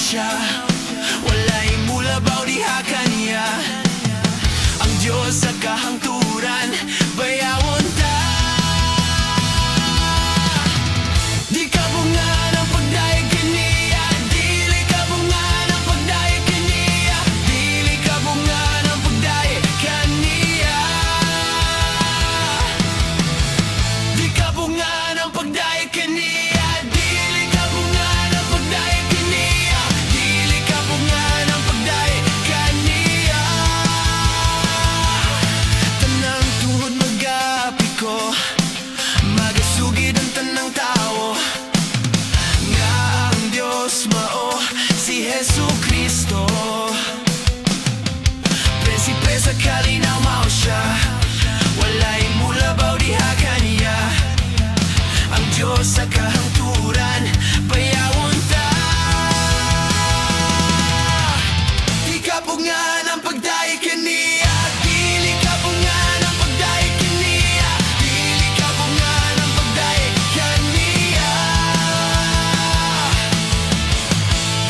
Siya. Walay mulabaw diha kaniya. Ang Diyos sa kahangturan, bayawon ta. Di kabungan ang pagdayeg kaniya. Dili kabungan ang pagdayeg kaniya. Dili kabungan ang pagdayeg kaniya. Di kabungan ang pagdayeg kaniya. Dili kabungan ang pagdayeg kaniya. Dili kabungan ang pagdayeg kaniya. Tanang tuhod magapiko, magasugid ang tanang tao nga ang Diyos mao si Hesu Kristo. Prinsipe sa kalinaw, mao siya. Walay mulabaw diha kaniya. Ang Diyos sa kahangturan, bayawon ta. Di kabungan ang pagdayeg kaniya. Dili kabungan ang pagdayeg kaniya. Dili kabungan ang pagdayeg kaniya.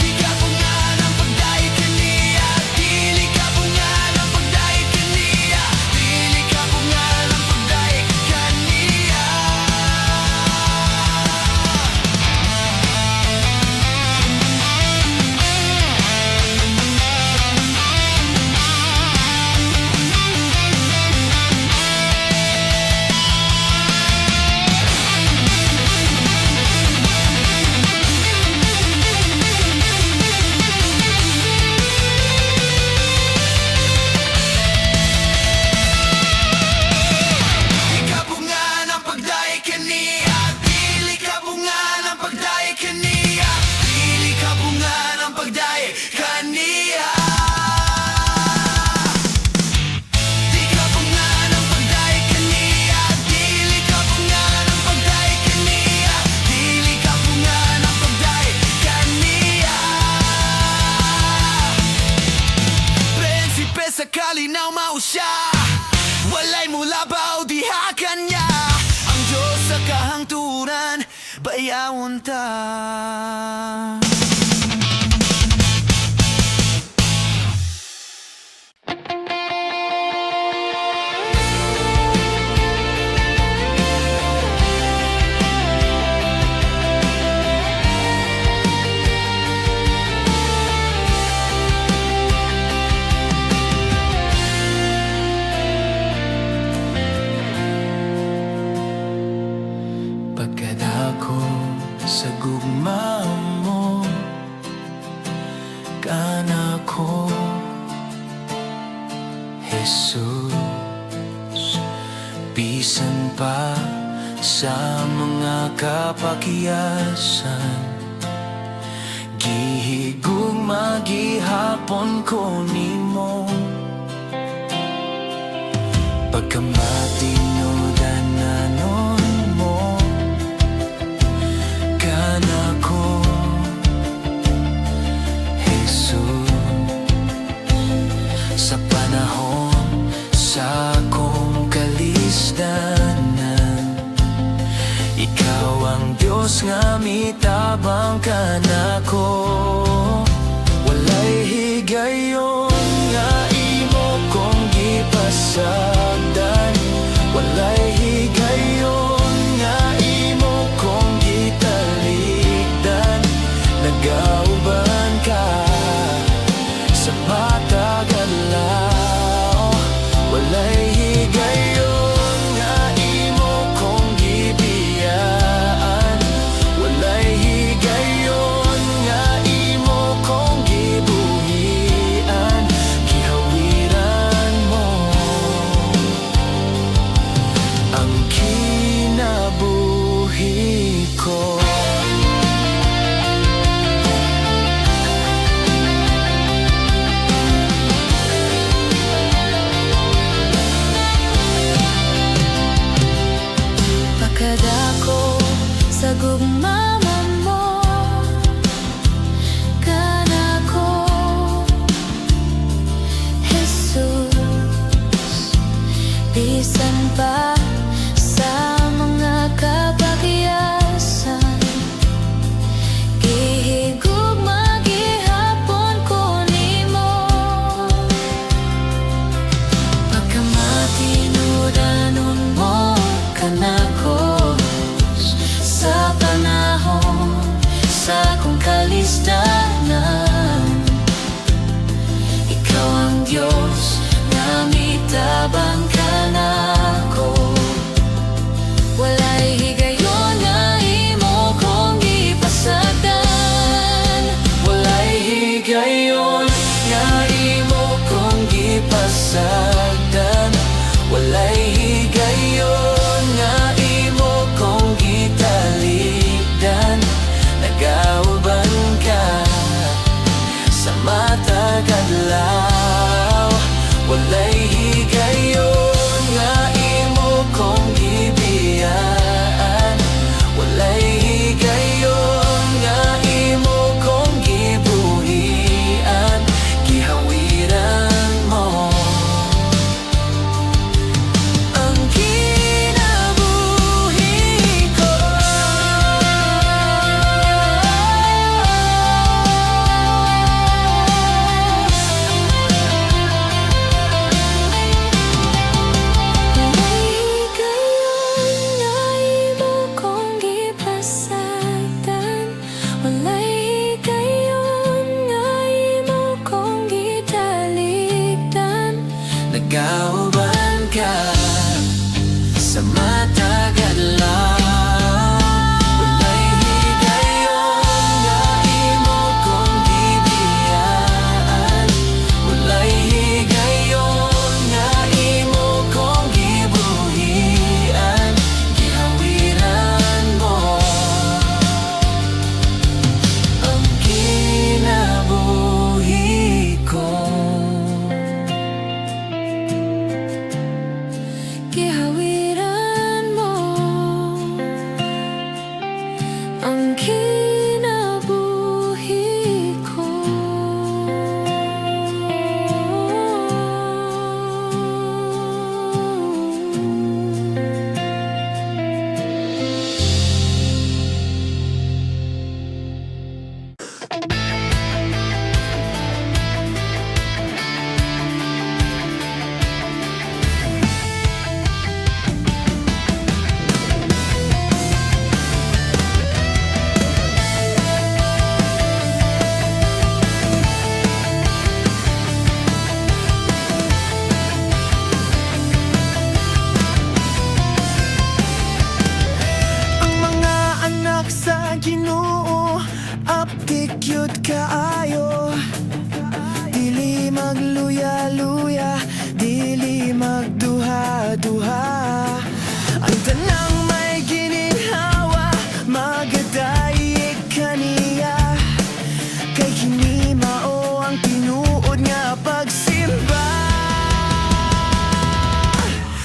Di kabungan ang pagdayeg kaniya. Dili kabungan ang pagdayeg kaniya. Dili kabungan ang pagdayeg kaniya. Di kabungan ang pagdayeg kaniya. Dili kabungan ang pagdayeg kaniya. Dili kabungan ang pagdayeg kaniya. Di kabungan ang pagdayeg kaniya. Dili kabungan ang pagdayeg kaniya. Dili kabungan ang pagdayeg kaniya. Prinsipe sa kalinaw, mao siya. Walay mulabaw diha kanya. Ang Diyos sa kahangturan, bayawon ta. Pagkadako sa gugma mo kanako, Jesus, bisan pa sa mga kapakiyasan, gihigugma gihapon ko nimo. Pagkamatinud-ananon mo kanako, Jesus, sa panahon sa akong kalisdanan, ikaw ang Diyos nga mitabang kanako. Walay higayon nga imo kong gipasagdan. Walay higayon nga imo kong gitalikdan. Nagauban ka sa matag adlaw. Walay higayon nga imo kong gibiyaan. Walay higayon nga kaayo. Dili magluya-luya, dili magduha-duha. Ang tanang may gininhawa magadayeg kaniya, kay kini mao ang tinuod nga pagsimba.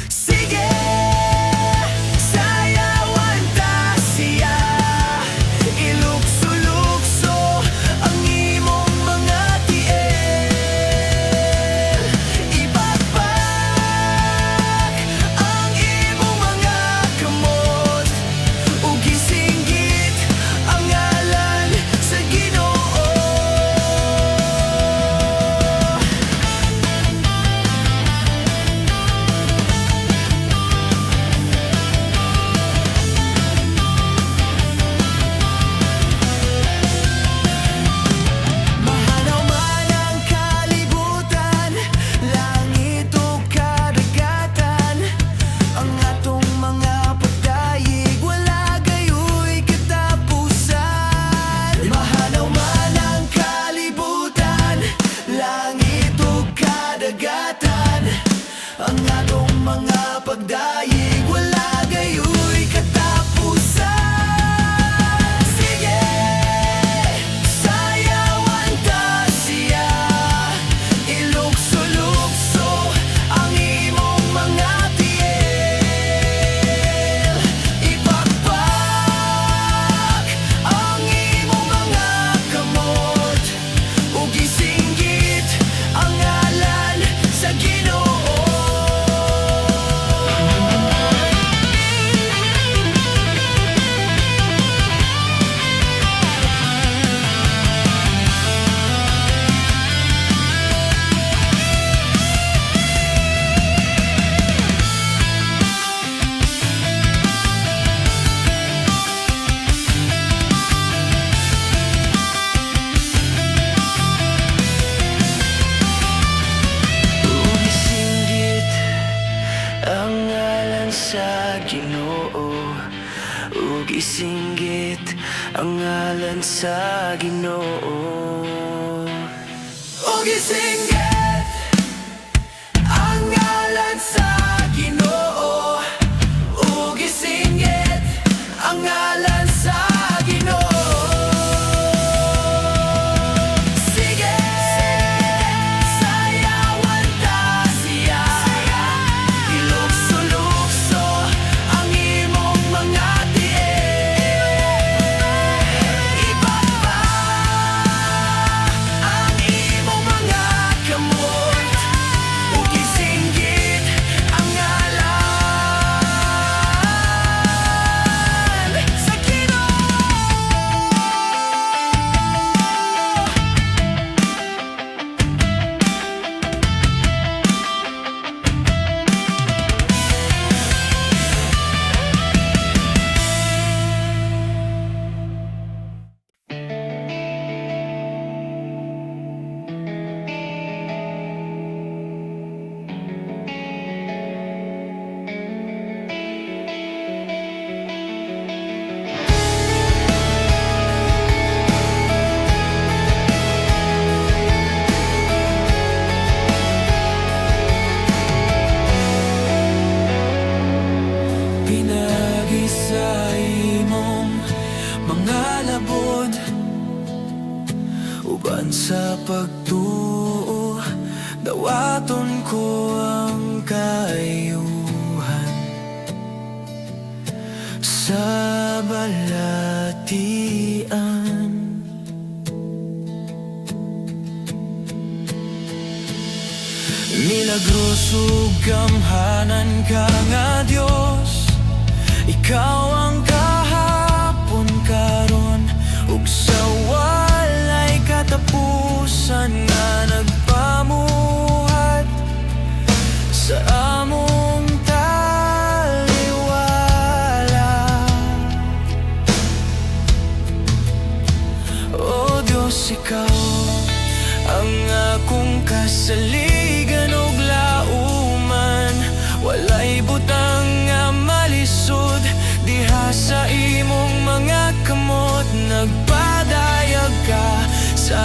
Sige, sayawan ta siya. Ilukso-lukso ang imong mga tiil. Ipakpak ang imong mga kamot ug isinggit ang ngalan sa Ginoo. Mahanaw man ang kalibutan, langit o kadagatan, ang atong mga pagdayeg wala gayoy katapusan. Mahanaw man ang kalibutan, langit o kadagatan, ang atong mga pagdayeg wala gayoy katapusan. Sige, sayawan ta siya. Ilukso-lukso ang imong mga tiil. Ipakpak ang imong mga kamot ug isinggit ang ngalan sa Ginoo. Ug isinggit ang ngalan sa Ginoo. Ug isinggit ang ngalan sa Ginoo. Ug isinggit ang ngalan sa Ginoo. Ug isinggit ang ngalan sa Ginoo. Sige, sayawan ta siya. Ilukso-lukso ang imong mga tiil. Ipakpak ang imong mga kamot ug isinggit ang ngalan sa Ginoo. Pinaagi sa imong mga labod, uban sa pagtuo, dawaton ko ang kaayuhan sa balatian. Milagroso gamhanan ka nga Dios. Ikaw ang kahapon, karon ug sa walay katapusan nga nagpamuhat sa among taliwala. O Diyos, ikaw ang akong kasaligan ug lauman. Walay butang nga malisod diha sa imong mga kamot. Nagpadayag ka sa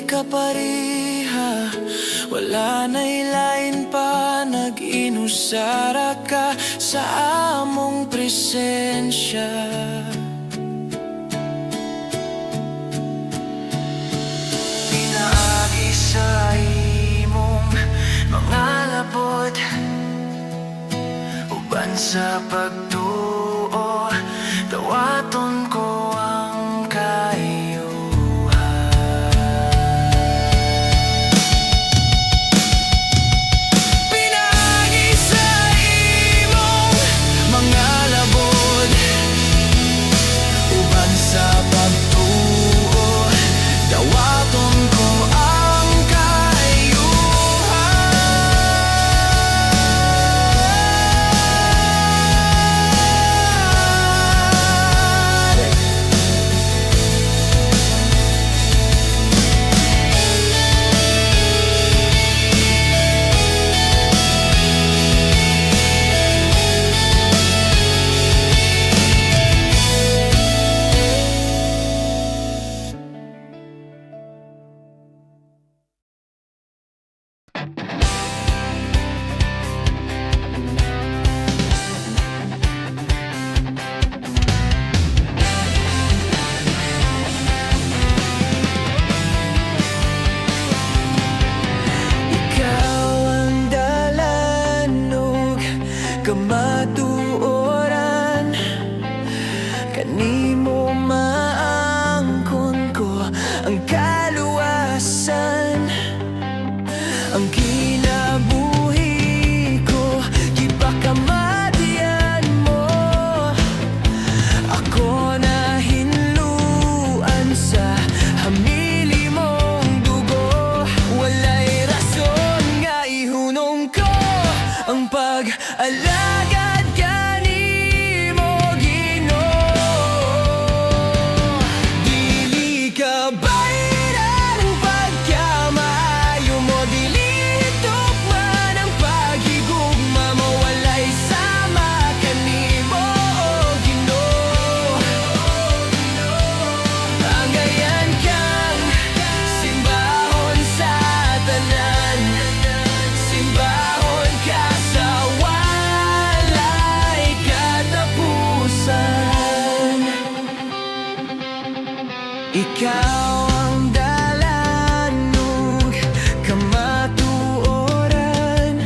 Kapareha. Wala na'y lain pa. Nag-inusara ka sa among presensya. Pinaagi sa imong mga labot, uban sa pagtuo, dawaton ko ang kaayuhan. Pinaagi sa imong mga labot, uban sa pagtuo, dawaton ko ang kaayuhan. Ikaw ang dalanog kamatuoran. Kanimo maangkon ko ang kaluwasan. Ang kinabuhi ko gipakamatian mo. Ako nahinluan sa hamili mong dugo. Walay rason nga ihunong ko ang pag-alagad kanimo, Ginoo. Dili ka bayran ang pagkamaayo mo. Dili tukman ang paghigugma mo. Walay sama kanimo, o Ginoo. Angayan kang simbahon sa tanan. Simbahon ka sa walay katapusan. Ikaw ang dalanog kamatuoran.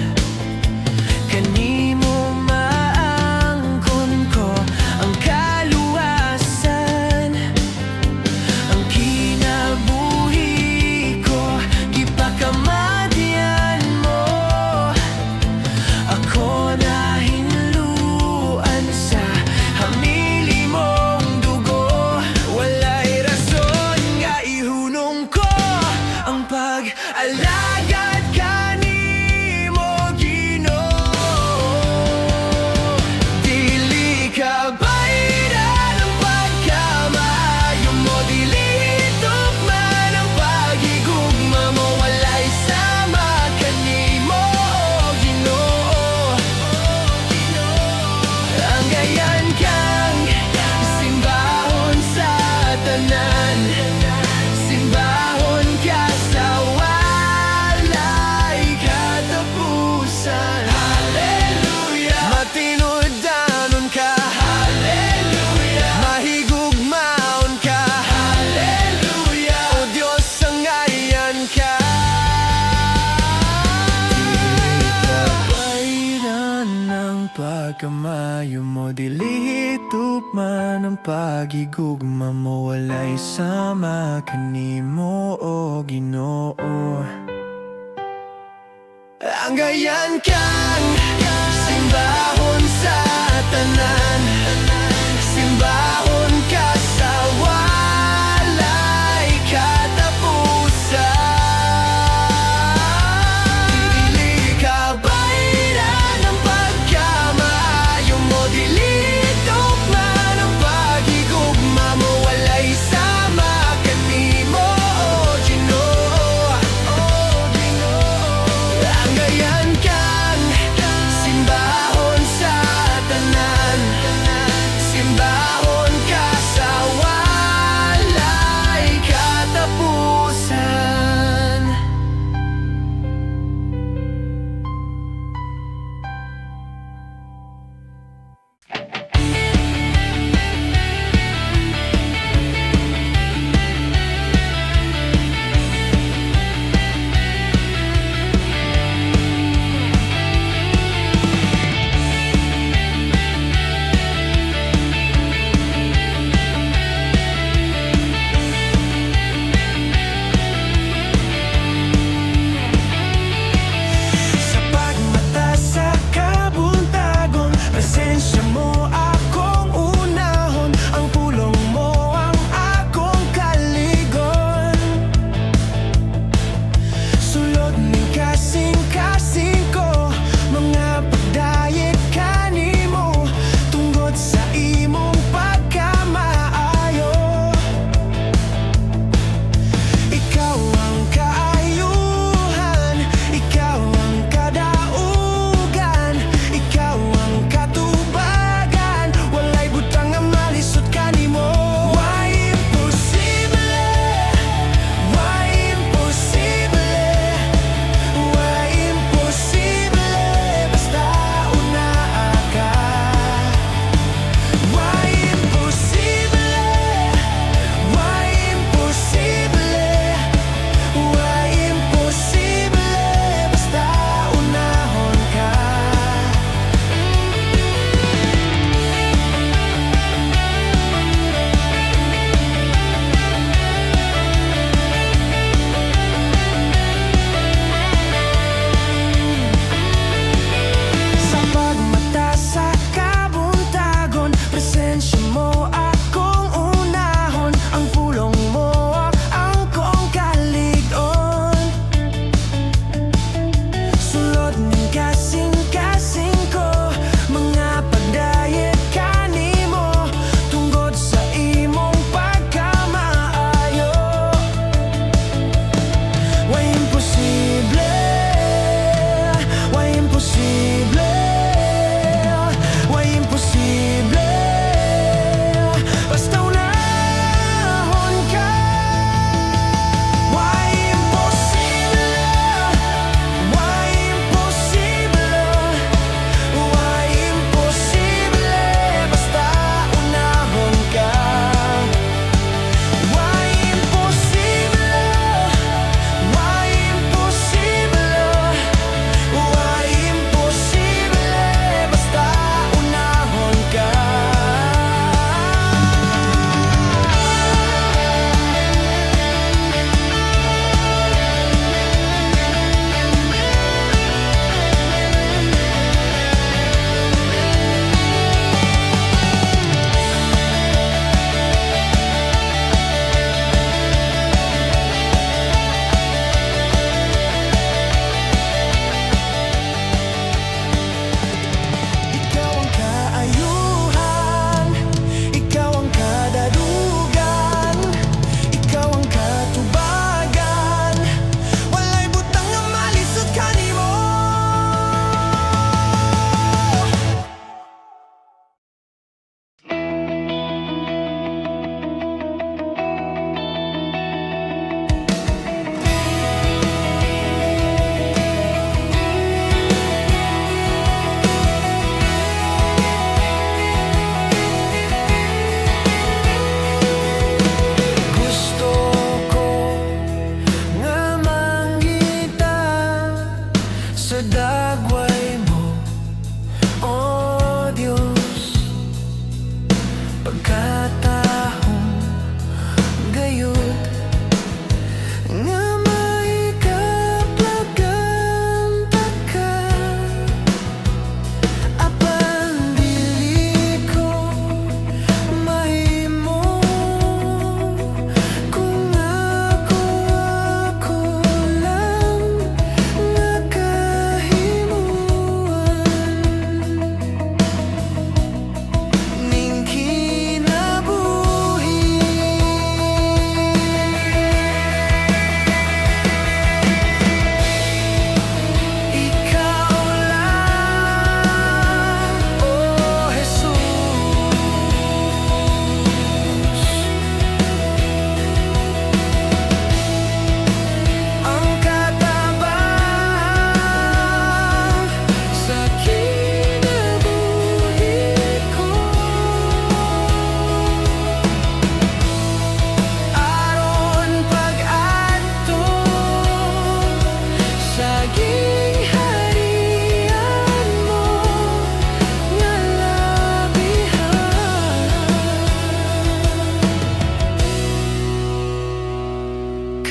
Kanimo maangkon ko ang kaluwasan. Ang kinabuhi ko gipakamatian mo. Ako nahinluan sa hamili mong dugo. Walay rason nga ihunong ko ang pag-alagad kanimo, Ginoo. Dili ka bayran ang pagkamaayo mo. Dili tukman ang paghigugma mo. Walay sama kanimo, o Ginoo. Angayan kang simbahon sa tanan. Simbahon ka sa walay katapusan. Hallelujah. Matinud-anon ka. Hallelujah. Mahigugmaon ka. Hallelujah. O Diyos, angayan ka. Bayran ang pagkamayo mo. Dili man ang paghigugma mo. Walay sama kanimo, o Ginoo. Angayan kang simbahon sa tanan. Simbahon ka sa walay katapusan. Dili ka bayran ang pagkamaayo mo. Dili tukman ang paghigugma mo. Walay sama kanimo, o Ginoo. Angayan kang simbahon sa tanan. Simbahon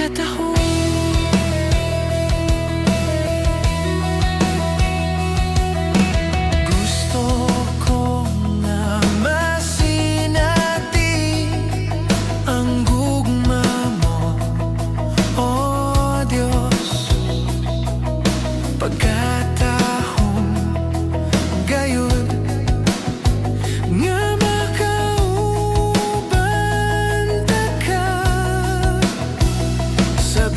Pagkatahom. Gusto ko nga masinati ang gugma mo, O Diyos. Pagkatahom gayud nga makauban ta ka sa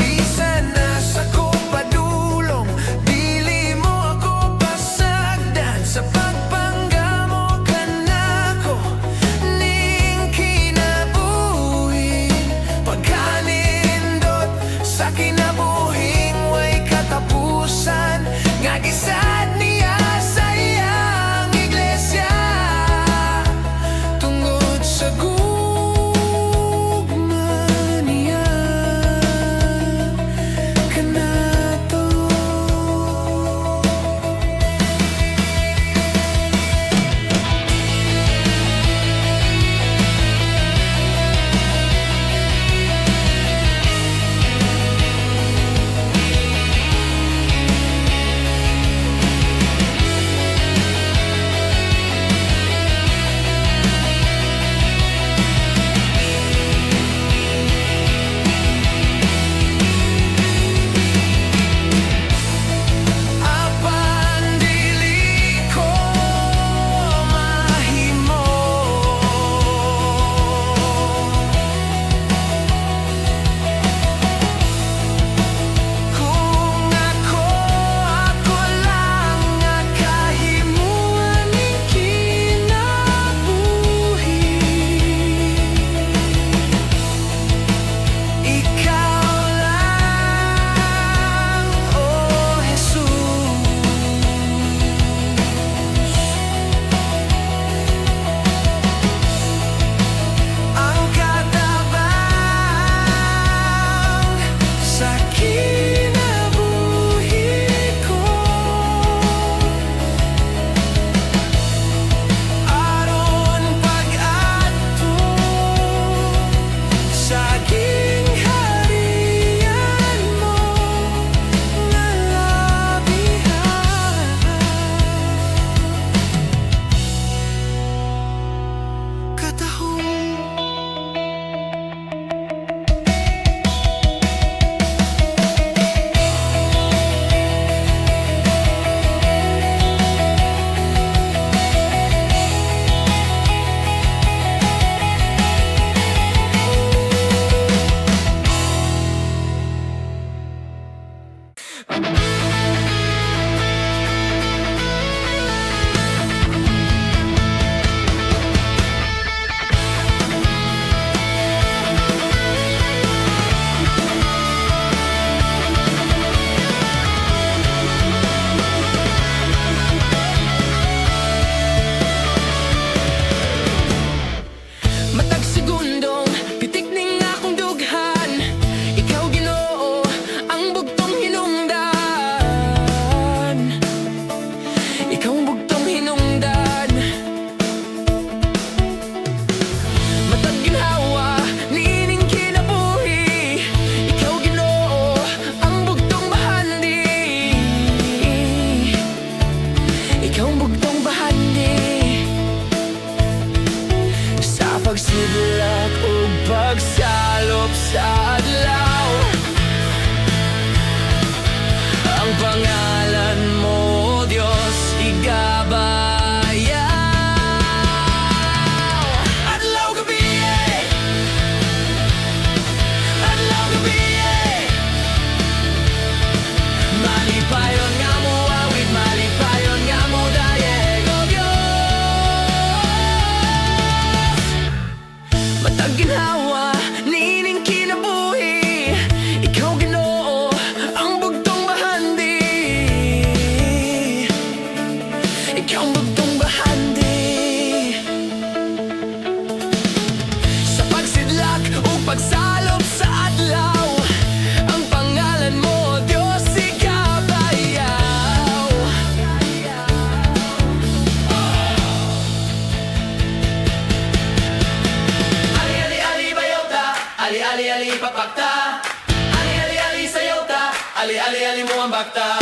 Ali ali ali mo ang bakta.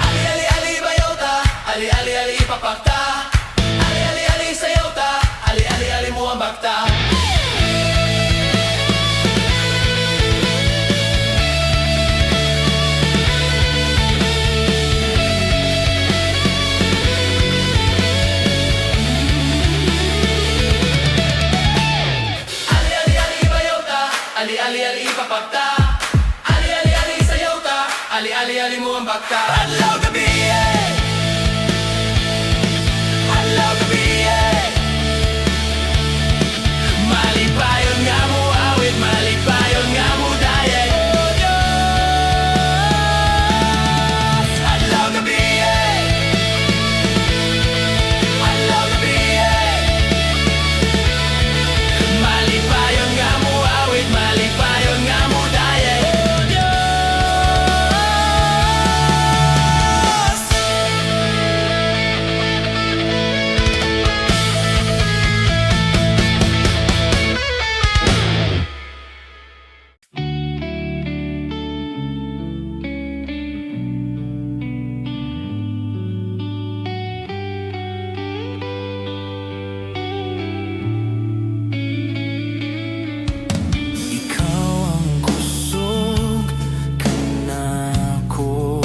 Ali ali ali bayaw ta. Ali ali ali ipapakta. Ali ali ali sayaw ta. Ali ali ali mo ang bakta. Ali ali ali ibayaw ta. Ali ali ali ipapakta. Ali ali ali sayaw ta. Ali ali ali mo ang bakta. Adlaw gabi eh. Adlaw gabi eh. Malipayon nga mo awit, malipayon nga mo daye. Oh Diyos. Adlaw gabi eh. Adlaw gabi eh. Malipayon nga mo awit, malipayon nga mo daye. Oh Diyos. Ikaw ang kusog kanako,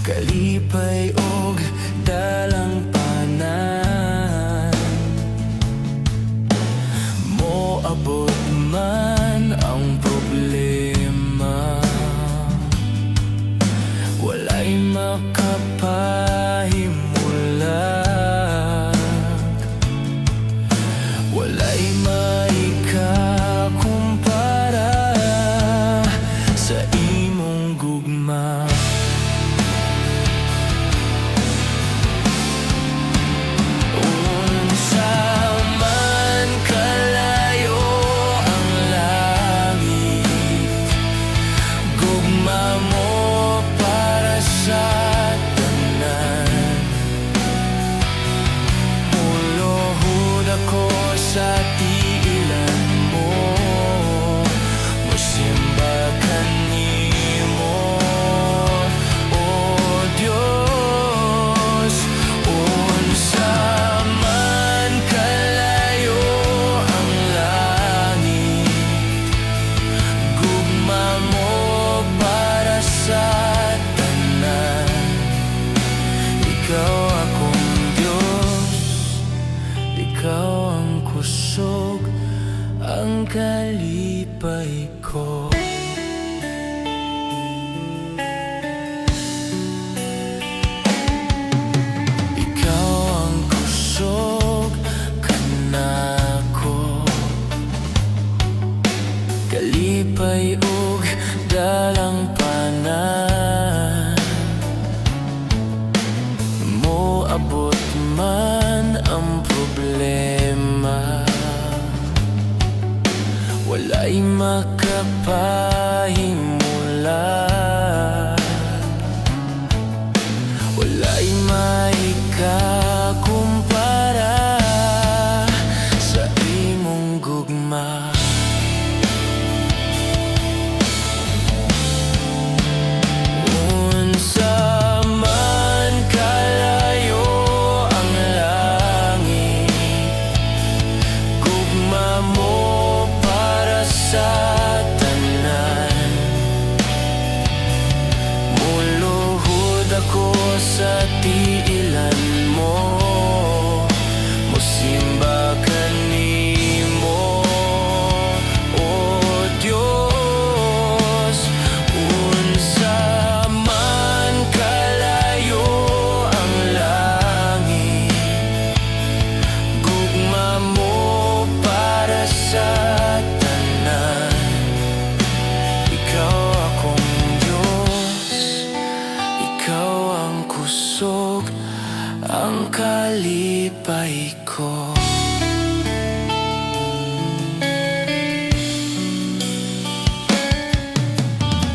kalipay og dalang panan. Moabot man ang problema, walay makapahimulag. Walay maikakumpara sa imong gugma. Unsa man kalayo ang langit, gugma mo para sa tanan. Muluhod ako sa tiilan mo, musimba kanimo, O Diyos. Unsa man kalayo ang langit, gugma mo para sa tanan. Ikaw akong Diyos, ikaw ang kusog, ang kalipay ko. Ikaw ang kusog kanako, kalipay ug dalang panan. Moabot man ang problema, walay makapahimulag. Walay maikakumpara sa imong gugma. Unsa man kalayo ang langit, gugma mo para sa tanan. Muluhod ako sa tiilan mo, musimba kanimo, O Diyos. Unsa man kalayo ang langit, gugma mo para sa tanan. Ikaw akong Diyos, ikaw ang kusog, ang kalipay ko.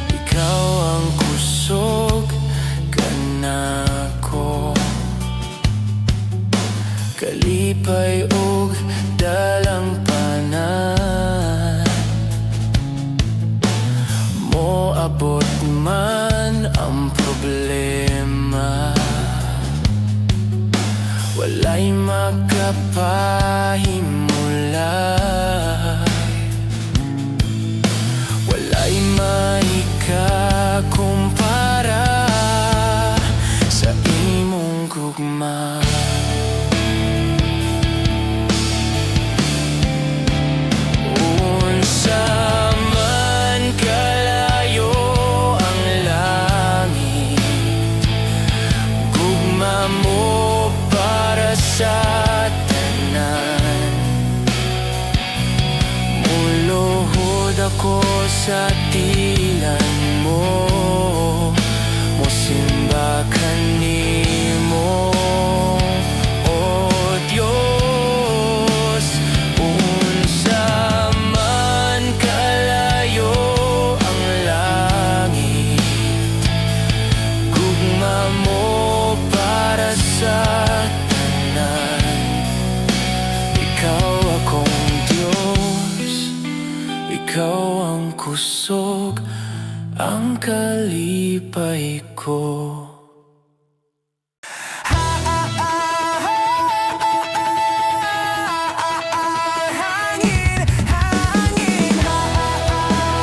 Ikaw ang kusog kanako, kalipay ug dalang panan. Moabot man ang problema, walay makapahimulay. Walay maikakumpara sa imong gugma. Unsa man kalayo ang langit, gugma mo para sa tanan. Muluhod ako sa tilan mo, mosimba kanimo, O Dios. Unsa man kalayo ang langit, gugma mo para sa tanan. Ikaw akong Diyos, ikaw ang kusog, ang kalipay ko. Hangin, hangin, hangin.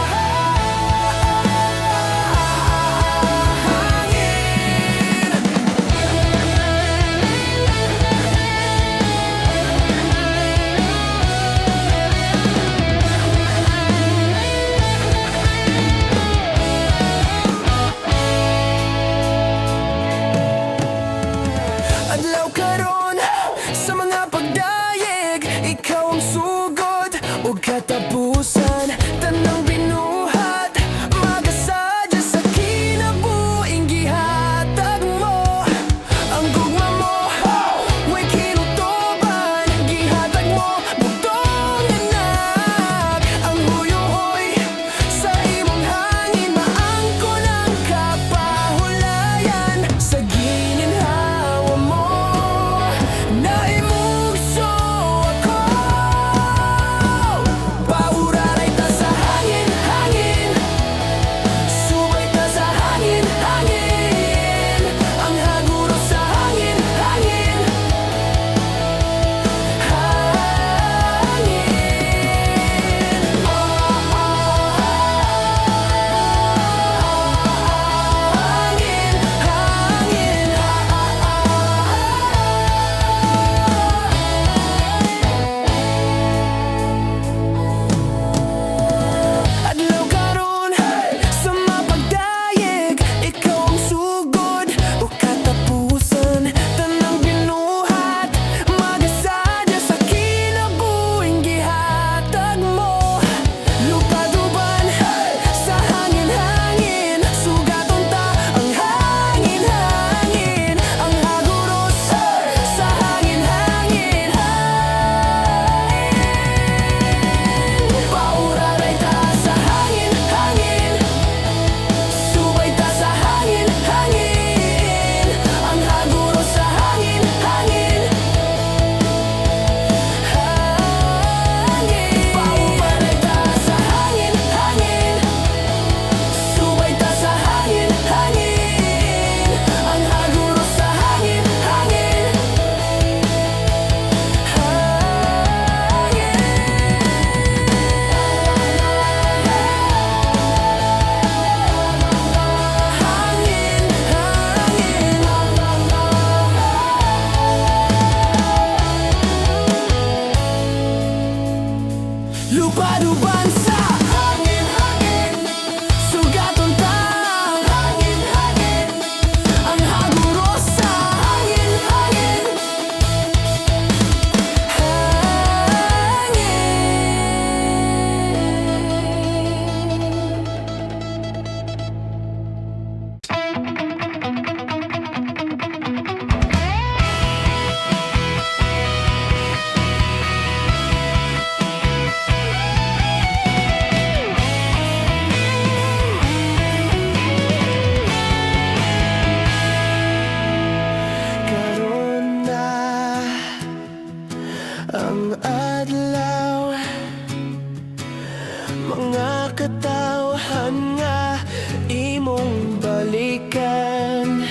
balikan.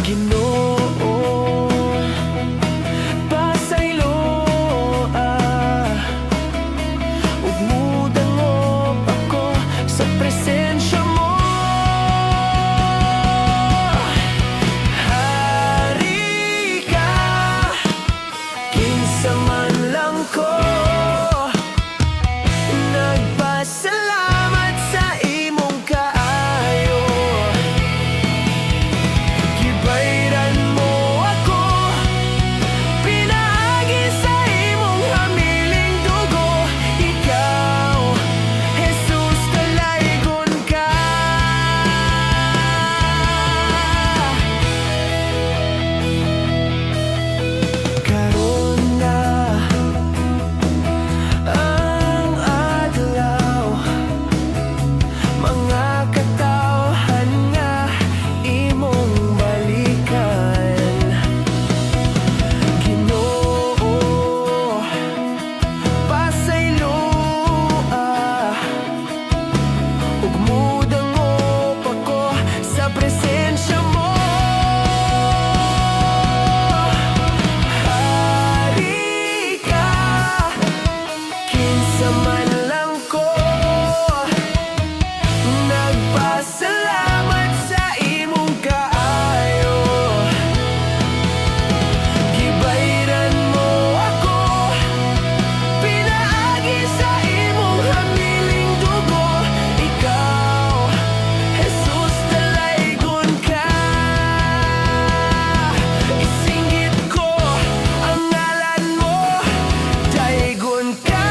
Ginoo, pasayloa ug mudangop ako sa presensya mo. Hari ka, kinsa man lang ko, nagpasalamat sa imong kaayo. Gibayran mo ako pinaagi sa imong hamiling dugo. Ikaw, Jesus, dalaygon ka. Karon na ang adlaw, mga katawhan nga imong balikan. Ginoo, pasayloa ug mudangop ako sa presensya mo. Hari ka, kinsa man lang ko, nagpasalamat sa imong kaayo. Gibayran mo ako pinaagi sa imong hamiling dugo. Ikaw, Jesus, dalaygon ka. Isinggit ko ang ngalan mo. Daygon ka,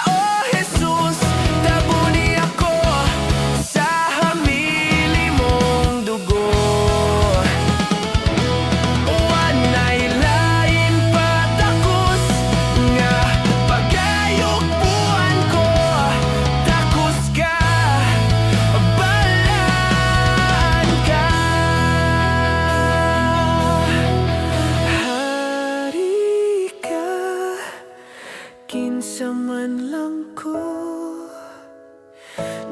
O Jesus. Tabuni ako sa hamili mong dugo. Walay lain patakos nga pagayugbuan ko. Takos ka, balaan ka. Hari ka, kinsa man lang ko,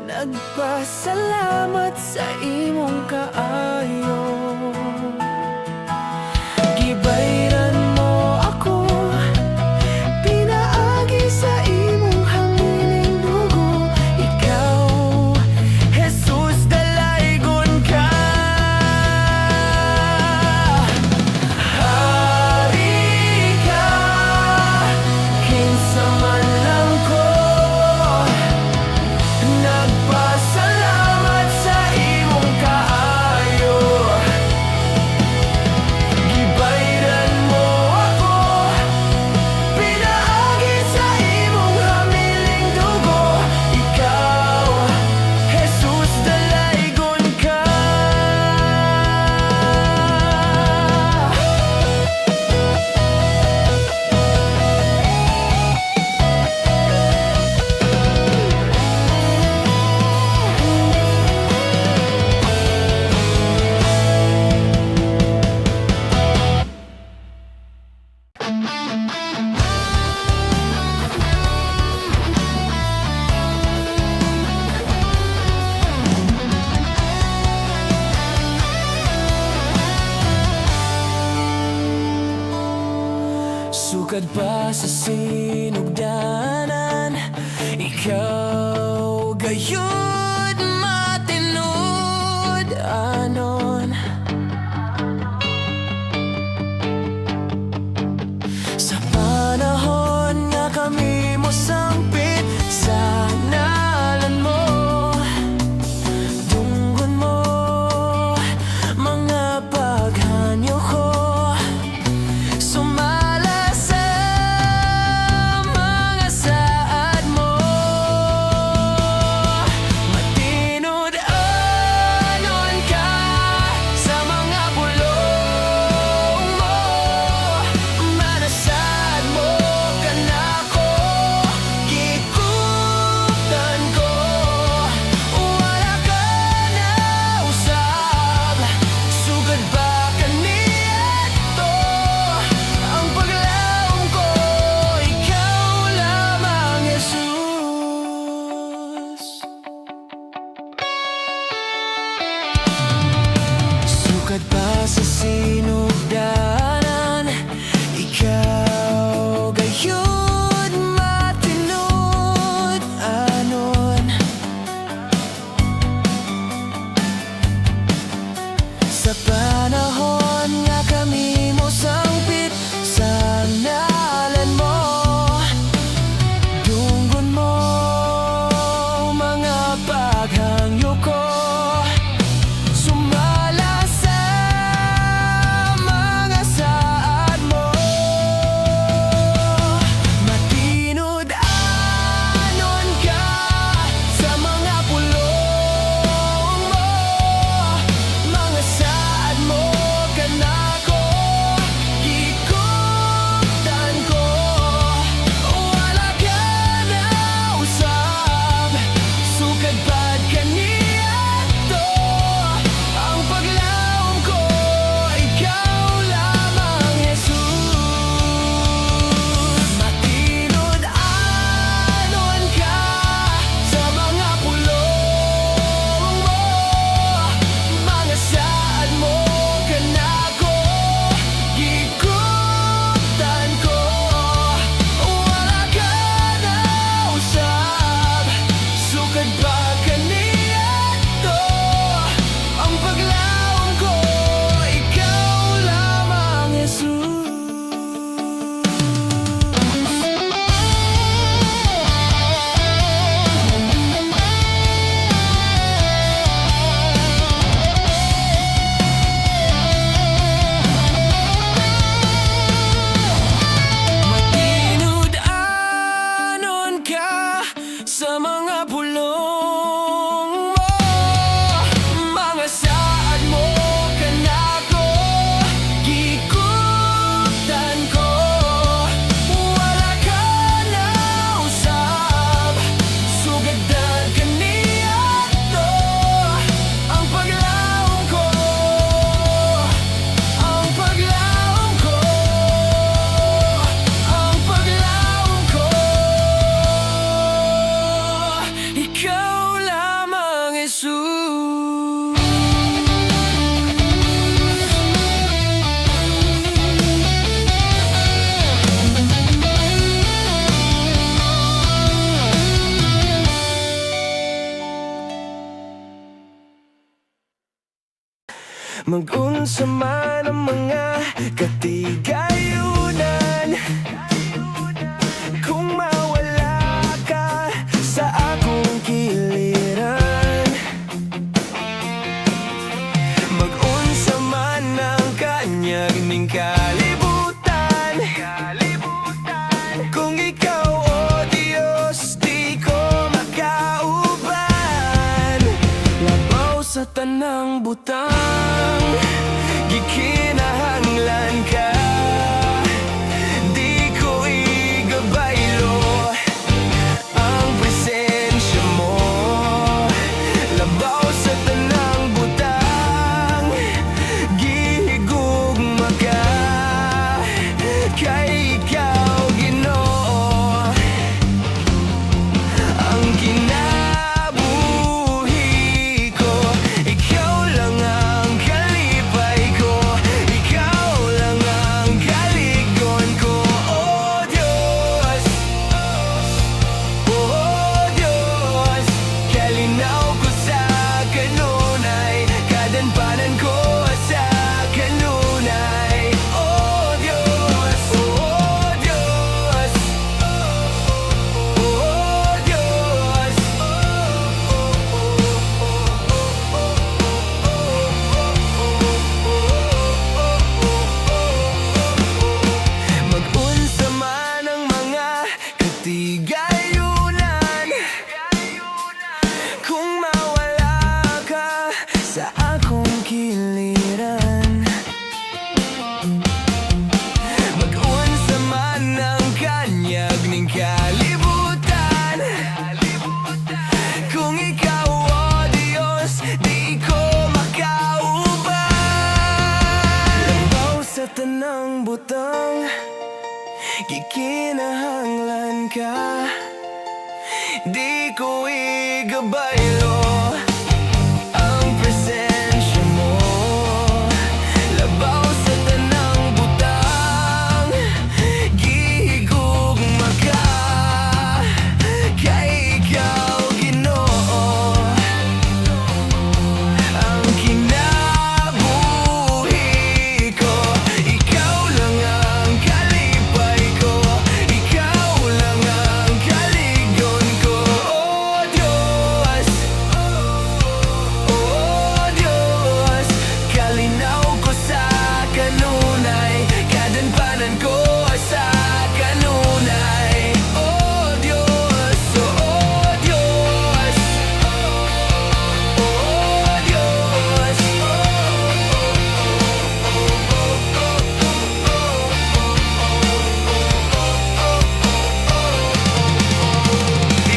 nagpasalamat sa imong kaayo. Gibayran mo ako pinaagi sa imong hamiling dugo. Ikaw, Jesus, dalaygon ka. Hari ka, kinsa man lang ko, nagpasalamat sa imong kaayo. Gibayran mo ako pinaagi sa imong hamiling dugo. Ikaw, Jesus, dalaygon ka. Sukad pa sa sinugdanan, ikaw gayud matinud-anon. Sa panahon nga kami mosangpit sa ngalan mo, dunggon mo mga paghanyo ko. Sumala sa mga saad mo. Sugad pa kaniadto, ang paglaom ko, ikaw lamang, Jesus. Matinud-anon ka sa mga pulong mo. Mga saad mo kanako, gikutan ko. Wala ka nausab. Sugad kaniadto, ang paglaom ko, ang paglaom ko, ang paglaom ko, ikaw lamang, Jesus. Mag-unsa man ang mga katigayunan, kung mawala ka sa akong kiliran, mag-unsa man ang kanyag ning kalibutan, kung ikaw, O Diyos, di ko makauban. Labaw sa tanang butang, gikinahanglan ka. Di ko igabaylo ang presensya mo. Labaw sa tanang butang, gihigugma ka. Kay ikaw, Ginoo, ang kinabuhi ko. Ikaw lang ang kalipay ko. Ikaw lang ang kalig-on ko. O Diyos, O Diyos, kalinaw ko sa kanunay, kadanpanan ko sa kanunay. O Diyos, O Diyos, O Diyos. Mag-unsa man ang mga katigayunan, kung mawala ka sa akong kiliran, mag-unsa man ang kanyag ning kalibutan, kung ikaw, O Diyos, di ko makauban. Labaw sa tanang butang, gikinahanglan ka. Di ko igabaylo ang presensya mo. Labaw sa tanang butang, gihigugma ka. Kay ikaw, Ginoo, ang kinabuhi ko. Ikaw lang ang kalipay ko. Ikaw lang ang kalig-on ko. O Diyos, O Diyos, kalinaw ko sa kanunay, kadanpanan ko sa kanunay. O Diyos, O Diyos, O Diyos.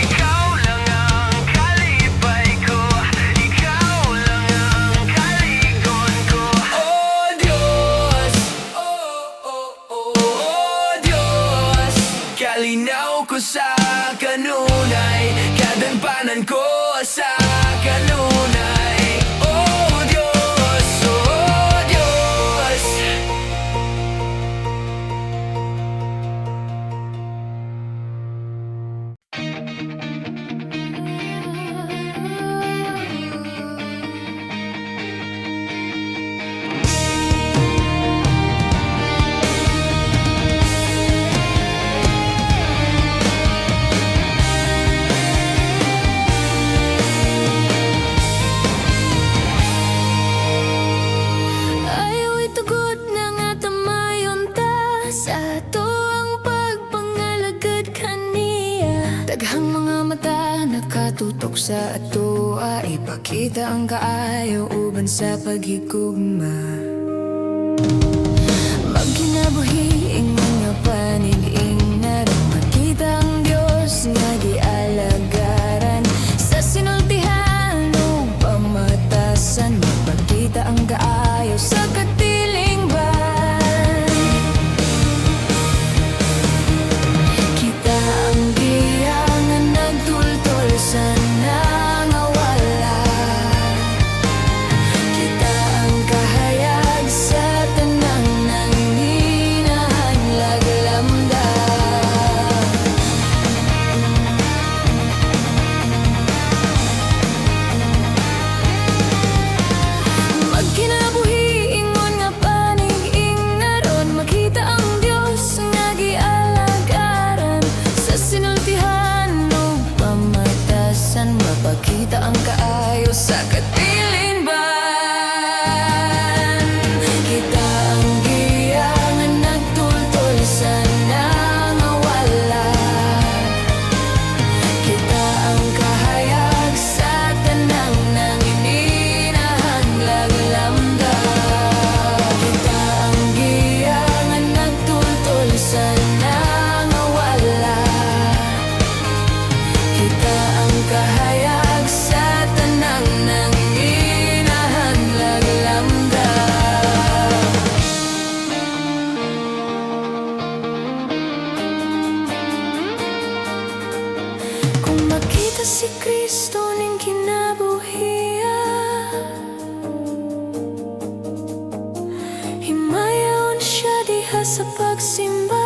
Ikaw lang ang kalipay ko. Ikaw lang ang kalig-on ko. O Diyos, O Diyos, kalinaw ko sa kanunay, kadanpanan ko sa kanunay. O Diyos, O Diyos. Sa atoa ipakita ang kaayo uban sa paghigugma. Magkinabuhi ingon nga panig-ingnar, makita ang Dios nga gialagaran. Sa sinultihan ug pamatasan, mapakita ang kaayo sa katilingban. Kita ang giya nga nagtultol sa nangawala. Kita ang kahayag sa tanang nanginahanglag lamdag. Magkinabuhi ingon nga panig-ingnaron, makita ang Dios nga gialagaran. Sa sinultihan ug pamatasan, mapakita ang kaayo sa katilingban. Kita ang giya nga nagtultol sa nangawala. Kita ang kahayag sa tanang nangininahanglag lamdag. Kita ang giya nga nagtultol sa nangawala. Kita ang kahayag sa tanang nanginahanglag lamdag. Kung makita si Kristo ning kinabuhia, himayaon siya diha sa pagsimba.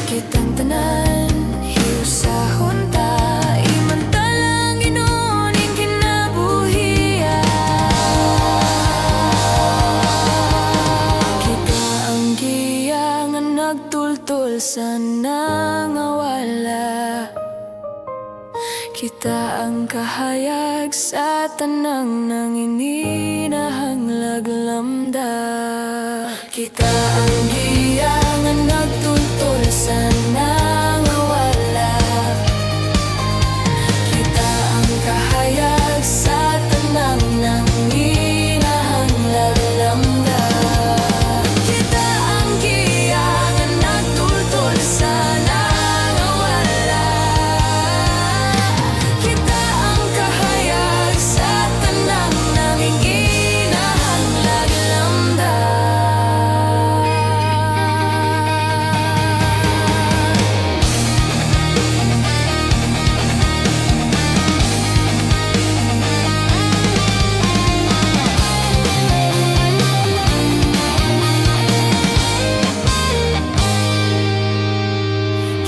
Kitang tanan, hiusahon ta, imantalang Ginoo ning kinabuhia. Kita ang giya nga nagtultol sa nangawala. Kita ang kahayag sa tanang nangininahanglag lamdag. Kita ang giya nga nagtultol sa nangawala. Kita ang kahayag sa tanang nanginahanglag lamdag. Kita ang giya nga nagtultol sa nangawala. Kita ang kahayag sa tanang nanginahanglag lamdag.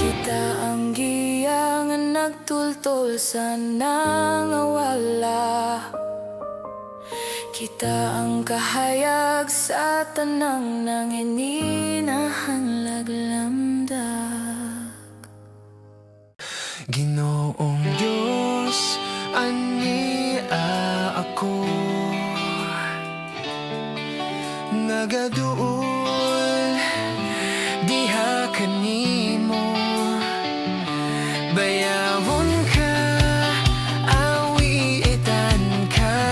Kita ang giya nga nagtultol sa nangawala. Kita ang kahayag sa tanang nangininahanglag lamdag. Ginoong Diyos, ania ako nagaduol diha kanimo. Bayawon ka, awitan ka,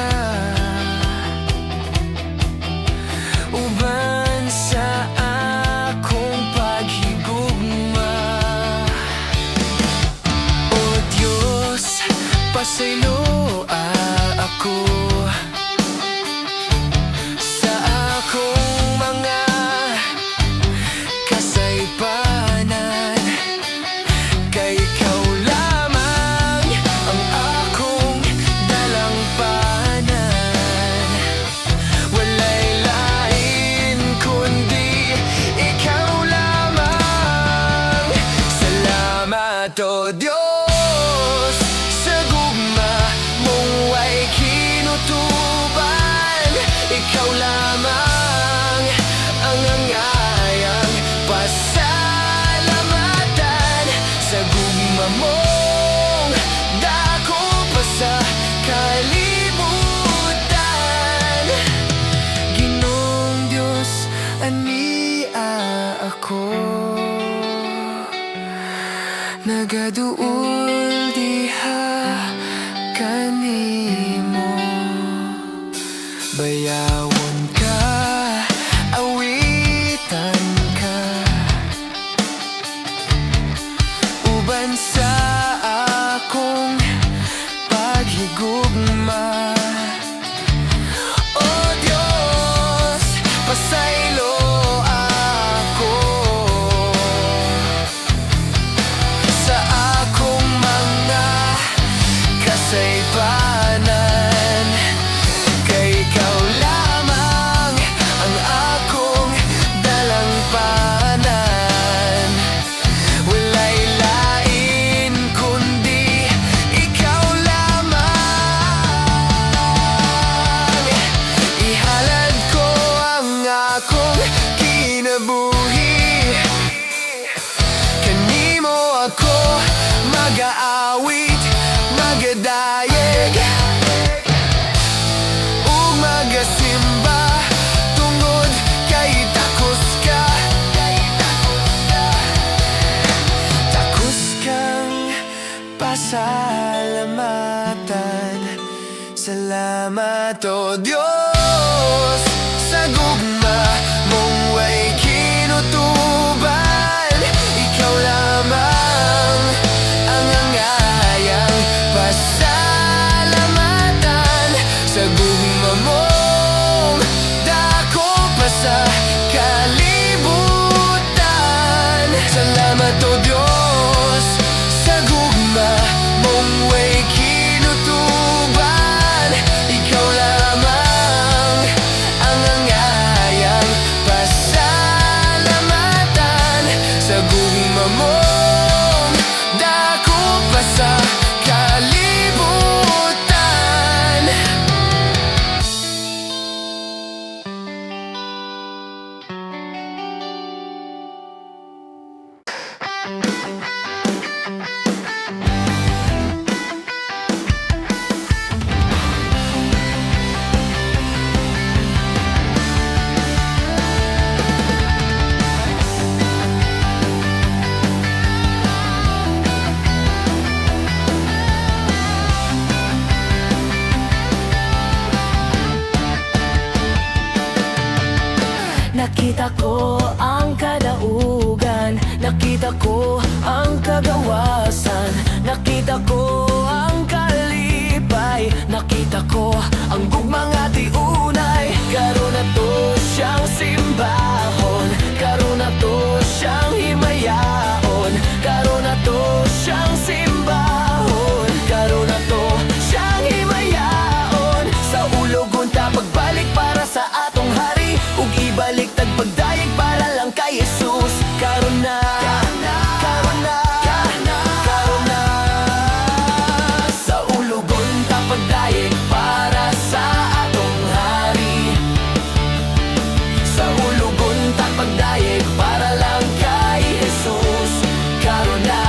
uban sa akong paghigugma. O Diyos, pasayloa ako sa akong mga kasaypanan, kay ikaw lamang ang akong dalangpanan. Walay lain kundi ikaw lamang. Salamat, O Diyos, sa gugma mong way kinutuban. Ikaw lamang ang angayang pasalamatan sa gugma mong dako pa sa kalibutan. Ginoong Diyos, ania ako Magaduol diha kanimo. Bayawon ka, awitan ka, uban sa akong paghigugma. O Diyos, pasaylo ako sa akong mga kasaypanan, kay ikaw lamang ang akong dalangpanan. Walay lain kundi ikaw lamang. Ihalad ko ang akong kinabuhi. Kanimo ako magaawit, magadayeg ug magasimba, tungod kay takos ka. Takos kang pasalamatan. Salamat, O Diyos, sa gugma mong way kinutubal. Ikaw lamang ang angayang pasalamatan sa gugma mong dako pa sa kalibutan. Salamat, O Diyos, sa gugma mong way kinutubal. Ikaw lamang ang angayang pasalamatan sa gugma mong dako pa sa kalibutan. Nakita ko ang kadaugan, nakita ko ang kagawasan, nakita ko ang kalipay, nakita ko ang gugma nga tiunay. Karon na to siyang simbahon, karon na to siyang himayaon, karon na to siyang simbahon, karon na to siyang himayaon. Sa ulogon ta pagbalik para sa atong hari, ug ibalik tag pagdayeg para lang kay Jesus. Karon na, karon na, karon na. Sa ulogon ta pagdayeg para sa atong hari. Sa ulogon ta pagdayeg para lang kay Jesus. Karon na,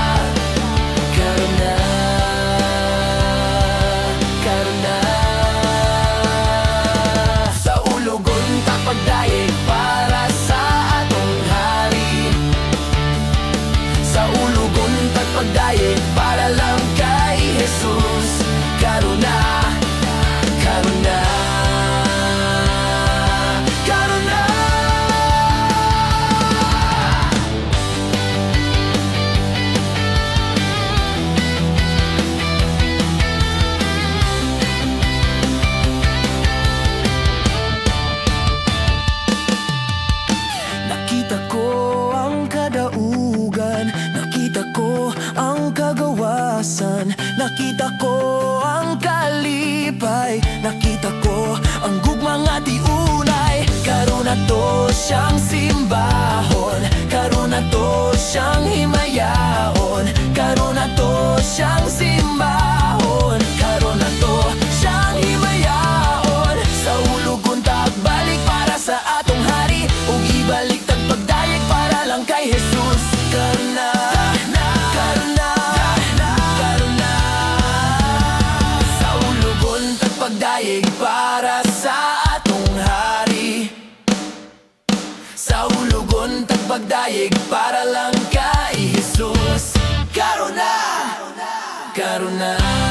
karon na, karon na. Sa ulogon ta pagdayeg para sa atong hari. Sa ulogon ta pagdayeg para lang kay Jesus. Karon na, karon na, karon na. Nakita ko ang kadaugan, nakita ko ang kagawasan, nakita ko ang kalipay, nakita ko ang gugma nga tiunay. Karon na to siyang simbahon, karon na to siyang himayaon, karon na to siyang simbahon, karon na to siyang himayaon. Sa ulogon ta balik para sa atong hari, ug ibalik tag pagdayeg para lang kay Jesus. Karon na, karon na, karon na. Sa ulogon tag pagdayeg para sa atong hari. Sa ulogon tag pagdayeg para lang kay Karon na.